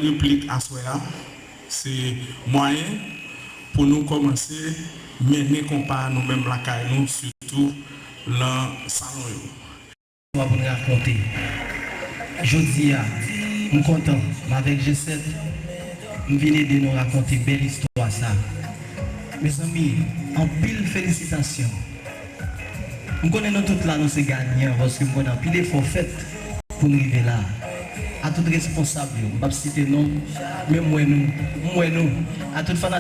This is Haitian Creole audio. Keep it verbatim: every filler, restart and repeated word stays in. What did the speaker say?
replik aswè a, se mwayen pou nou kòmanse mennen konpa nou menm lakay nou, sitou lan salon yo. Istwa pou n rakonte. Jodi a, m kontan, m avèk G sèt, m vin ede nou rakonte bèl istwa sa. Mezanmi, anpil felisitasyon. M konnen nou tout la, nou se ganyan, paske m konnen anpil efò fèt pou n rive la. A tout responsab yo, m p ap site non, men m wè nou, m wè nou. A tout fanatik